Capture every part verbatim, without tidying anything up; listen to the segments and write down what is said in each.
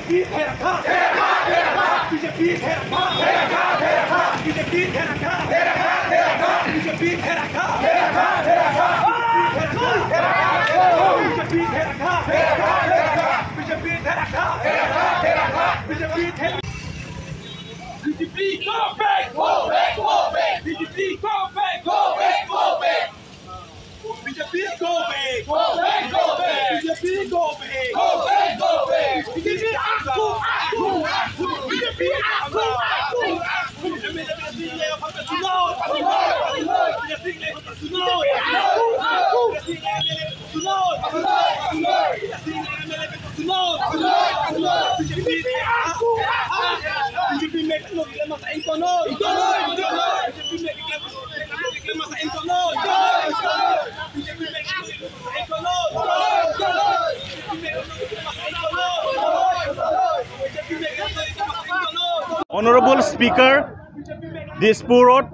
B J P, go back! Go back! Go back! B J P, go back! Go back! Go back! B J P, go back! Go back! Go back! B J P, aku, aku, aku! B J P, aku, aku, aku! Honorable Speaker, দিছপুৰত,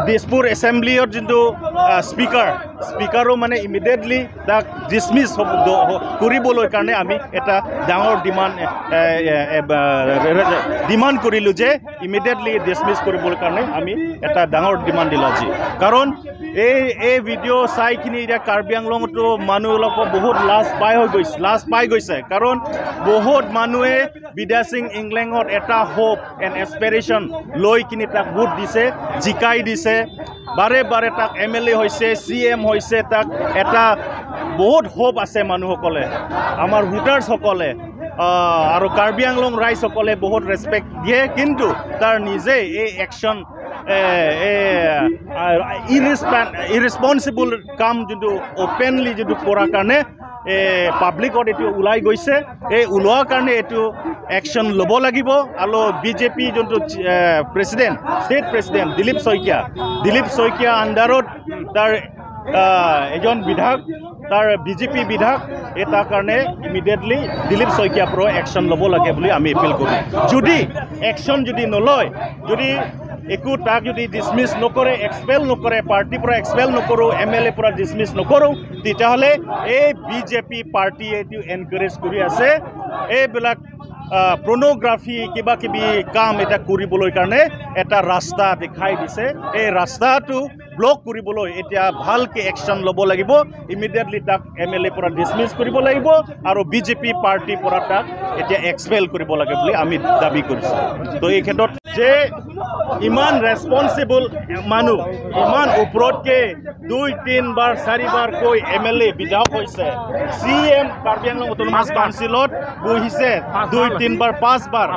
দিছপুৰ এছেম্বলিৰ যোনটো, আহ, স্পীকাৰ, স্পীকাৰো মানে ইমিডিয়েটলি তাক ডিছমিছ হ'ব, দ-, হ-, কৰিবলৈ কাৰণে আমি এটা ডাঙৰ ডিমাণ্ড, এ, এ, এ, এ, বা, ৰে-, ৰে-, ডিমাণ্ড কৰিলোঁ যে ইমিডিয়েটলি ডিছমিছ কৰিবৰ কাৰণে আমি এটা ডাঙৰ ডিমাণ্ড দিলোঁ আজি। কাৰণ এই, এই ভিডিঅ' চাই কিনি এতিয়া কাৰ্বি আংলঙতো মানুহ অলপ বহুত লাজ পাই হৈ গৈছে, লাজ পাই গৈছে। কাৰণ বহুত মানুহে বিদ্যা সিং ইংলেঙত এটা হোপ এণ্ড এছপিৰেশ্যন লৈ কিনি তাক ভোট দিছে, জিকাই দিছে। বাৰে বাৰে তাক এম এল এ হৈছে, চি এম হৈছে, তাক এটা বহুত হোপ আছে মানুহসকলে, আমাৰ ভোটাৰ্ছসকলে, আহ, আৰু কাৰ্বি আংলং ৰাইজসকলে বহুত ৰেচপেক্ট দিয়ে। কিন্তু তাৰ নিজে এই একশ্যন, এ, এ, আহ, ইৰেচপন-, ইৰেচপনচিবল কাম যোনটো অপেনলি যোনটো কৰাৰ কাৰণে এ, পাব্লিকত এইটো ওলাই গৈছে। এই ওলোৱাৰ কাৰণে এইটো একশ্যন ল'ব লাগিব। আৰু বি জে পি যোনটো, এ, প্ৰেচিডেণ্ট, ষ্টেট প্ৰেচিডেণ্ট দিলীপ শইকীয়া, দিলীপ শইকীয়া আণ্ডাৰত তাৰ, আহ, এজন বিধায়ক, তাৰ বি জে পি বিধায়ক, এই তাৰ কাৰণে ইমিডিয়েটলি দিলীপ শইকীয়াৰ পৰা একশ্যন ল'ব লাগে বুলি আমি এপিল কৰোঁ। যদি একশ্যন যদি নলয়, যদি একো তাক যদি ডিছমিছ নকৰে, এক্সপেল নকৰে, পাৰ্টিৰ পৰা এক্সপেল নকৰোঁ, এম এল এৰ পৰা ডিছমিছ নকৰোঁ, তেতিয়াহ'লে এই বি জে পি পাৰ্টিয়ে এইটো এনকাৰেজ কৰি আছে। এইবিলাক, আহ, পৰ্ণগ্ৰাফী কিবা কিবি কাম এটা কৰিবলৈ কাৰণে এটা ৰাস্তা দেখাই দিছে। এই ৰাস্তাটো ব্লক কৰিবলৈ এতিয়া ভালকে একশ্যন ল'ব লাগিব। ইমিডিয়েটলি তাক এম এল এৰ পৰা ডিছমিছ কৰিব লাগিব আৰু বি জে পি পাৰ্টিৰ পৰা তাক এতিয়া এক্সপেল কৰিব লাগে বুলি আমি দাবী কৰিছোঁ। তো এই ক্ষেত্ৰত যে ইমান ৰেচপনচিবল মানুহ, ইমান ওপৰতকে দুই, তিন বাৰ, চাৰি বাৰ কৈ এম এল এ বিধায়ক হৈছে, চি এম কাৰ্বি আংলং অট'নমাছ কাউন্সিলত বহিছে দুই, তিন বাৰ, পাঁচ বাৰ।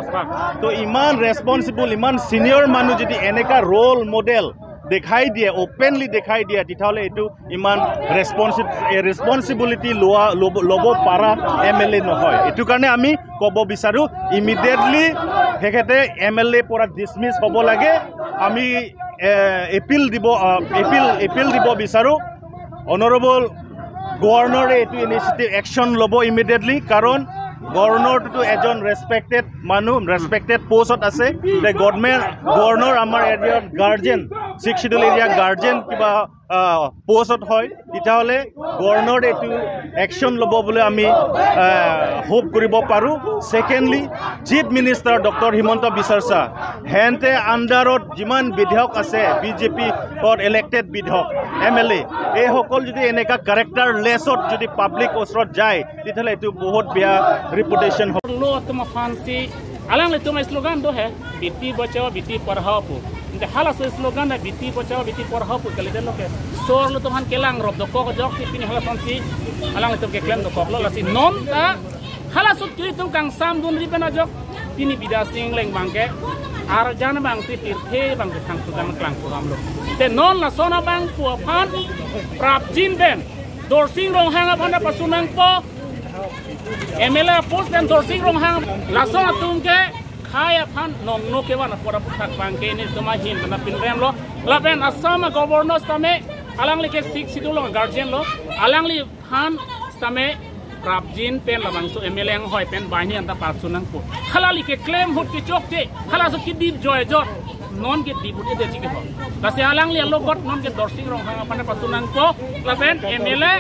তো ইমান ৰেচপনচিবল, ইমান ছিনিয়ৰ মানুহ যদি এনেকা ৰ'ল মডেল দেখাই দিয়ে, অপেনলি দেখাই দিয়ে, তেতিয়াহ'লে এইটো ইমান ৰেচপনচি-, এ, ৰেচপনচিবিলিটি লোৱা, ল'ব, ল'ব পৰা এম এল এ নহয়। এইটো কাৰণে আমি ক'ব বিচাৰোঁ, ইমিডিয়েটলি তেখেতে এম এল এৰ পৰা ডিছমিছ হ'ব লাগে। আমি, এ, এপিল দিব, আ, এপিল, এপিল দিব বিচাৰোঁ। অনাৰেবল গভৰ্ণৰে এইটো ইনিচিয়েটিভ একশ্যন ল'ব ইমিডিয়েটলি, কাৰণ গভৰ্ণৰটোতো এজন ৰেচপেক্টেড মানুহ, ৰেচপেক্টেড পোষ্টত আছে। তে গভৰ্ণমেণ্ট, গভৰ্ণৰ আমাৰ এৰিয়াৰ guardian, six schedule area guardian কিবা, আহ, পোষ্টত হয়, তেতিয়াহ'লে গভৰ্ণৰ এইটো একশ্যন ল'ব বুলি আমি, আহ, হোপ কৰিব পাৰোঁ। Secondly, chief minister doctor Himanta বিশ্ব শৰ্মা, হেনতে আণ্ডাৰত যিমান বিধায়ক আছে, বি জে পিত ইলেক্টেড বিধায়ক, এম এল এ, এইসকল যদি এনেকা কেৰেক্টাৰলেছত যদি পাব্লিক ওচৰত যায়, তেতিয়াহ'লে এইটো বহুত বেয়া ৰিপুটেশ্যন হ'ব। Lo atum aphansi, alanglitum slogan do he, beti bachao, beti padhao pu. Ante halaso slogan na beti bachao, beti padhao pu kalidet lo ke. Sor lo atum aphan kelang rop dokok ajoksi pini hala aphansi, alanglitum keklem dokoklo, lasi non ta hala sut kiri atum kangsam dunri pen ajok pini Bidya Sing Engleng abangke arjan abangsi pirthe abangke thang sudan klang kuram lo. Te non lason abang pu aphan prapjin pen Dorsing Ronghang aphan ta pasu nangpo, M L A post pen Dorsing Ronghang, lason atum ke khei aphan nongno kevan apor aputhak abangke nelitum ahin pen pinrem lo. Lapen Assam a-governor tame alangli ke sixth schedule along guardian lo, alangliphan tame prapjin pen labangso M L A anghoi pen banghini anta pasu nangpo. Halali keklem ahut kechokche, halaso kedip joi jot, non kedip ahut ede chike ho. Lasi alangli alogot non ke Dorsing Ronghang aphan pasu nangpo, lapen M L A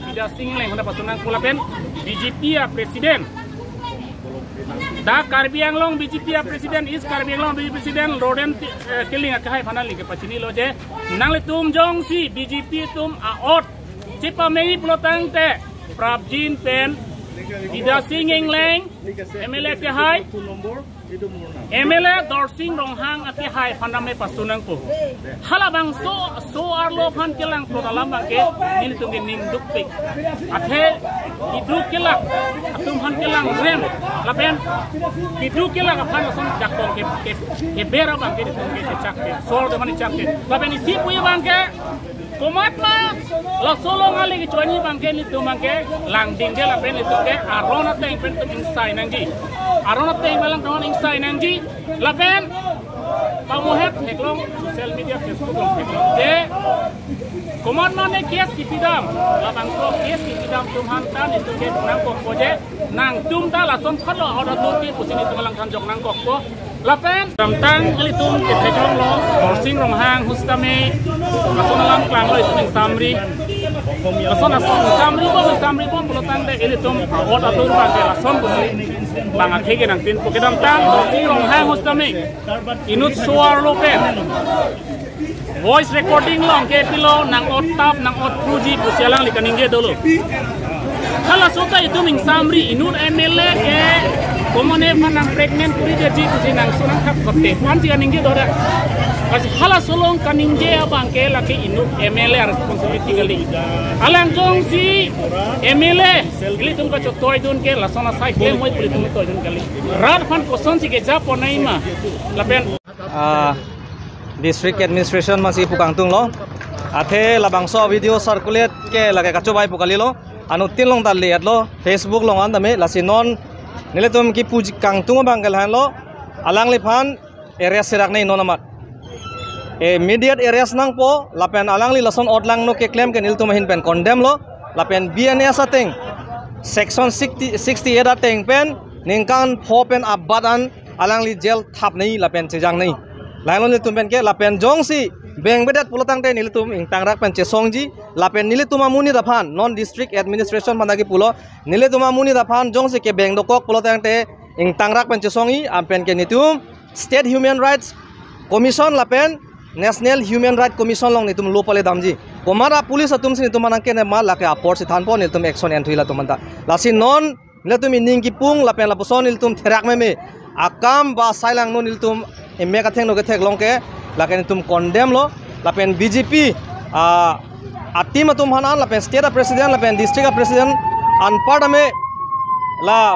Bidya Sing Engleng aphan pasu nangpo, lapen B J P a-president Ta Karbi Anglong B J P a president, East Karbi Anglong B J P president Roden, eh, Killing akehai aphan neli kepachinilo je, nanglitum jongsi B J P atum a-ot chepamei pulotangte, prapjin pen Bidya Sing Engleng, M L A akehai, M L A Dorsing Ronghang akehai aphan tame pasun nangpo. Halabangso, so arlo aphan kelang plot alam abangke nelitum ke ning dukpik. Athe keduk kelak atum aphan kelang rem, lapen keduk kelak aphan lason jakong ke, ke, keber abangke nelitum ke kechak ke, sol de mani chak ke. Lapen isi puji abangke, komatma laso along kali kechoini abangke nelitum abangke langding ke, lapen nelitum ke aron ateng pen itum ingsai nangji. Aron ateng pen alanglitum ingsai nangji. Lapen pamohet theklong social media, Facebook along theklong je, komatma ne case kipidam, labangso case kipidam atum aphan ta nelitum ke nangkokpo je, nangtum ta lason phatlo a-ot atur ke pusi nelitum alangphan jok nangkokpo. Lapen damtang ilitum ketheklonglo, Dorsing Ronghang ahut tame lason alam klanglo itum ingsamri. Lason ason ingsamribom, ingsamribom pulotangte ilitum a-ot atur abangke lason pusi bang akhei ke nangpinpo. Kedamtang Dorsing Ronghang ahut tame inut so arlo pen voice recording along ke pilo, nang-ot tap, nang-ot phruji pusi alangli kaningje dolo. Halaso ta itum ingsamri, inut M L A ke komatne aphan nang pregnant kuri detji pusi nangso nangthap kote, ansi kaningje do ra. Lasi halaso along kaningje abangke lake inut M L A responsibility kali. Alang jongsi M L A ilitum kachetoidun ke lason asai ke moi ilitum toidun kali. Rat aphan kosonsi kejaponnoi ma, lapen ah, district administration masi pu kangtunglo. Athe labangso video circulate ke lake kachobei pu kalilo. Anuttin along ta le-etlo, Facebook along an tame, lasi non nelitum kipu kangtung abangke lahenlo, alangliphan arrest serak nei non amat. Immediate arrest nangpo, lapen alangli lason ot langno keklem ke nelitum ahin pen condemn lo, lapen B N S ateng, section sixty, sixty-eight ateng pen, ningkan pho pen abat an alangli jail thap nei lapen chejang nei. Lahenlo nelitum pen ke, lapen jongsi bengbedet pulotangte nelitum ingtangrak pen chesongji, lapen nelitum amonit aphan, non district administration aphan ta kipulo, nelitum amonit aphan jongsi kebeng dokok pulotangte ingtangrak pen chesongji, anpen ke nelitum State Human Rights Commission lapen National Human Rights Commission along nelitum lo pale damji. Komat a-police atumsi nelitum aphan nangkene ma lake apor si thanpo, nelitum action enthuilo atum anta. Lasi non nelitum ining kipung lapen lapuson nelitum therak meme akam ba sai langno nelitum emek athengno ketheklong ke lake nelitum condemn lo, lapen B J P, ah, a-team atum aphan an, lapen state a-president, lapen district a-president anpar tame la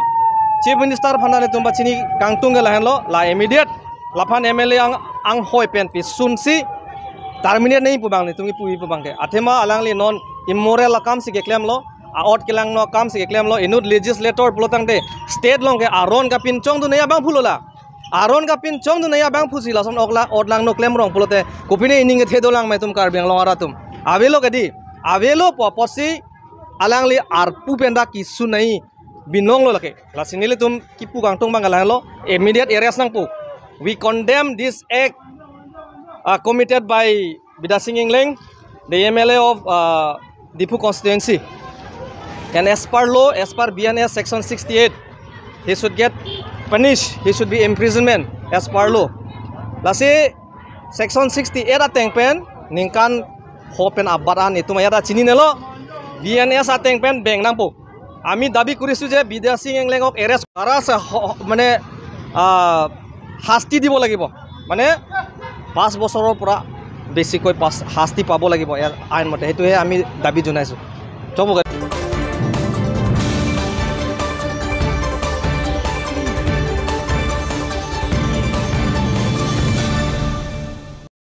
Chief Minister aphan nelitum pachini kangtung ke lahenlo, la immediate laphan M L A ang, anghoi pen pisunsi terminate nei pu abang nelitum kipuji pu abangke. Athema alangli non immoral akamsi keklemlo, a-ot kelangno akamsi keklemlo, inut legislator pulotangte state along ke aron kapinchongdun nei abangphulo la. Aron kapinchongdun nei abangphusi lason ok la, ot langno klemrong pulote kopine ining kethe dolang ma itum Karbi Anglong arat atum. Avelo kedi, avelo pu apotsi alangli arpu pen dak kisun nei binonglo lake. Lasi nelitum kipu kangtung abang lahenlo, immediate arrest nangpo. We condemn this act, uh, committed by Bidya Sing Engleng, the M L A of, uh, Diphu constituency. And as per law, as per B N S section sixty-eight, he should get punished, he should be imprisonment as per law. Lasi section sixty-eight ateng pen ningkan pho pen abat an itum ajat ta chininelo, B N S ateng pen beng nangpo. Ami dabi kurisu je Bidya Sing Engleng ok arrest, arrest ho-, mane, ah, শাস্তি দিব লাগিব, মানে পাঁচ বছৰৰ পৰা বেছিকৈ পাঁচ শাস্তি পাব লাগিব ইয়াৰ আইন মতে, সেইটোহে আমি দাবী জনাইছোঁ। চব